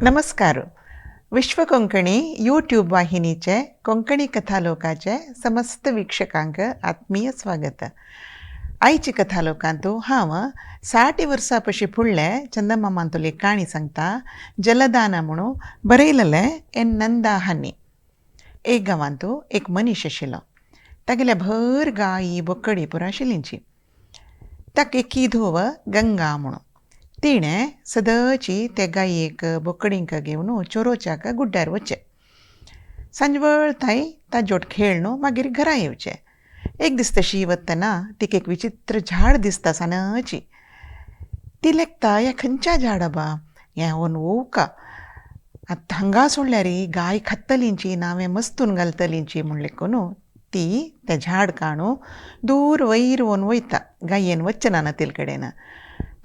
नमस्कार. विश्व कोंकणी यूट्यूब वाहिनीचे कोंकणी कथालोकाचे समस्त वीक्षकांक आत्मीय स्वागत. आयची कथालोकांतू हांव 60 वर्सां पशी फुडले चंदमामांतली काणी सांगता, जलदान म्हणून बरयलेले एन नंदा हांणी. एक गांवांतू एक मनीस आशिल्लो. तागेल्या भर गायी बोकडी पुरा आशिल्लींची. ताका एकी धुव गंगा म्हणून. तिणें सदची ते गायेक बोकडींक घेवन चोरोच्याक गुड्ड्यार वचचें. सांजवळ थंय ताजोट खेळ मागीर घरा येवचें. एक दीस तशी वतना तिका एक विचित्र झाड दिसता सानची. ती लेखता, हें खंयच्या झाड बा, हें हो ओवका, आतां हांगा सोडल्यार गाय खातलींची, नांवें मस्तून घालतलींची म्हूण लेखून ती तें झाड काणू दूर वयर वोन वयता. गायेन वचना ना तेल कडेन.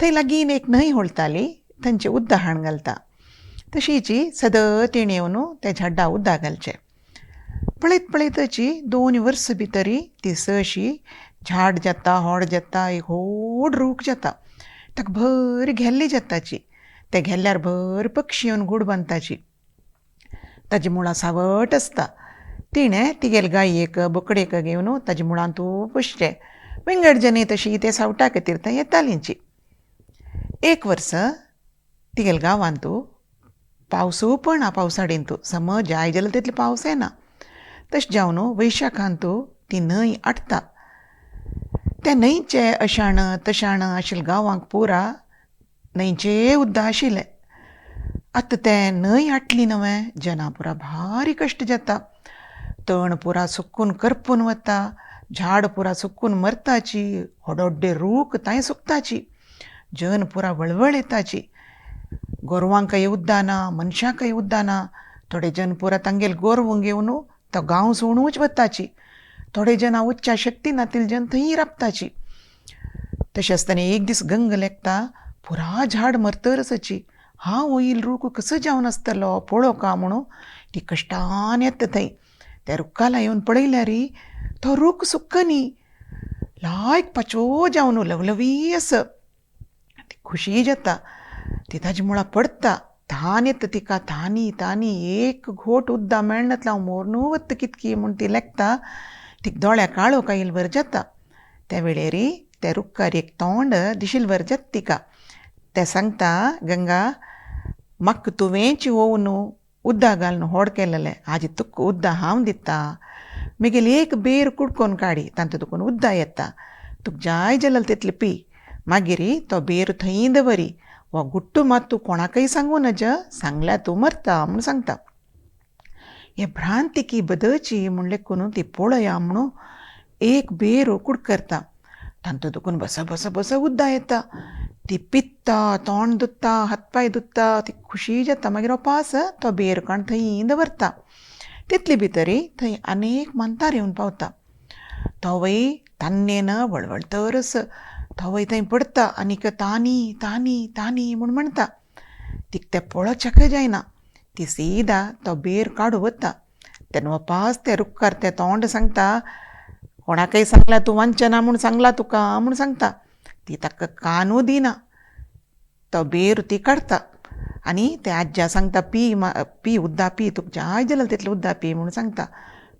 थंय लागीं एक न्हंय होळताली, थंयचें उदक हाण घालता. तशीची सदां तिणें येवन त्या झाडा उदक घालचें. पळयत पळयतची 2 वर्सां भितरी ती सशी झाड जाता, होड जाता, एक व्हड रूख जाता. ताका भर घेल्ली जाताची. ते घेल्ल्यार भर पक्षी येवन गूड बांदताची. ताजी मुळां सावट आसता. तिणें तिगेले गायेक बोकडेक घेवन ताजे मुळांतू पोसचें. विंगड जने तशी ते सावटा खातीर थंय येतालींची. एक वर्स तिगेले गांवांतू पावसू पण पावसाडींतू समज जाय जाल्यार तितलो पावस येना. तशें जावन वैशाखांतू ती न्हंय आटता. त्या न्हंयचे अशाण तशाण आशिल्ले गांवांक पुरा न्हंयचे उदक आशिल्लें. आतां तें न्हंय आटली नवें जना पुरा भारी कश्ट जाता. तण पुरा सुकून करपून वता, झाड पुरा सुकून मरताची, व्हड व्हडले रूख तांय सुकताची, जन पुरा वळवळ येताची. गोरवांकय उदक ना, मनशांकय उदक ना. थोडे जन पुरा तांगेले गोरवां घेवन तो गांव सोडूनच वताची. थोडे जन वच्च्या शक्ती नातिल्ले जन थंय राबताची. तशें आसतना एक दीस गंगा लेखता, पुरा झाड मरतरच हांव होईल रूख कसो जावन आसतलो पळोवका म्हणून ती कश्टान येता थंय. त्या रुखाला येवन पळयल्यार तो रूख सुक्कनी, लायक पाचवो जावन लवलवी आसा. ती खुशी जाता. ती ताजी मुळां पडटा. तान येता तिका, तानी तानी एक घोट उदक मेळनातलें हांव मोरनू वता कितकी म्हूण ती लेखता. तिका दोळ्या काळोख आयिल्ले वर जाता. त्या वेळेर त्या रुखार एक तोंड दिशिल्ले वर जाता तिका. तें सांगता, गंगा म्हाका तुवेंच ओवन उदक घालून होड केलेलें, आजी तुका उदक हांव दिता. म्हगेली एक बेर कुडकोवन काडी, तातूंत तुका उदक येता, तुका जाय जाल्यार तितलें पी. मागीर तो बेर थंय दवरी, हो गुट्टू मात तूं कोणाकय सांगू नज, सांगल्यार तूं मरता म्हूण सांगता. हे भ्रांतिकी बदलची म्हूण लेखून ती पळया म्हणून एक बेर कुडकरता. तातूंत दुखून बस बस बस उदक येता. ती पित्ता, तोंड धुता, हातपांय धुता, ती खुशी जाता. मागीर पास तो बेर काण थंय दवरता. तितले भितरी थंय आनी एक मांतार येवन पावता. तोवय तान्नेन वळवळतरस तोवय थंय पडटा आनीक तानी तानी तानी म्हूण म्हणटा. तिका तें पळोवच्याकय जायना. ती सीदा तो बेर काडू वता. तेन्ना पास ते रुखार तें तोंड सांगता, कोणाकय सांगला तूं वांचना म्हूण सांगला तुका म्हूण सांगता. ती ताका कानू दिना. तो बेर ती काडटा आनी ते आज्या सांगता, पी पी उदक पी, तुका जाय जाल्यार तितलें उदक पी म्हूण सांगता.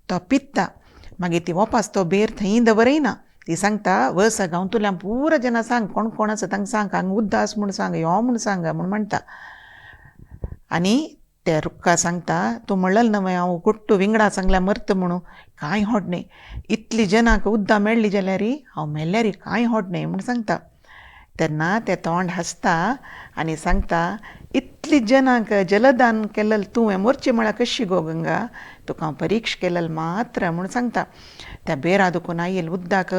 तो पिता. मागीर ती वपास तो बेर थंय दवरयना. ती सांगता, वस गांवतुल्यान पुरा जना सांग, कोण कोण आसा तांकां सांग, हांगा उदक आसा म्हूण सांग, यो म्हूण सांग म्हूण म्हणटा. आनी ते रुखा सांगता, तूं म्हणलें न्हय हांव कुट्टू विंगडा सांगल्यार मरता म्हणून, कांय होड न्हय, इतली जनांक उदक मेळ्ळी जाल्यार हांव मेल्यार कांय होड न्हय म्हूण सांगता. तेन्ना तें तोंड हांसता आनी सांगता, इतली जनांक जलदान केलें तुवें मोरचें म्हळ्यार कशी गो गंगा, तुका हांव परीक्षा केलें मात्र म्हूण सांगता. त्या बेरा दुखून आयिल्लें उदक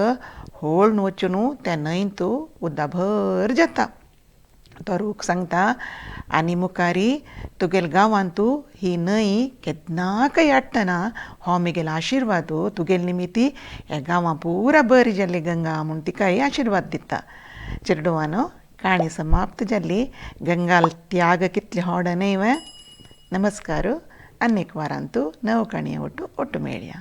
होळून वचून त्या न्हंयंत उदक भर जाता. तो रूख सांगता, आनी मुखारी तुगेले गांवांतू ही न्हंय केन्नाकय आट्टना, हो म्हगेलो आशिर्वाद तुगेले निमिती ह्या गांवां पुरा बरी जाली गंगा म्हूण तिकाय आशिर्वाद दिता. चेडवानो काणी समाप्त जाली. गंगाल त्याग कितले होड न्हय. नमस्कार. आनीक वारांतू नव काणये ओटू ओटू मेळया.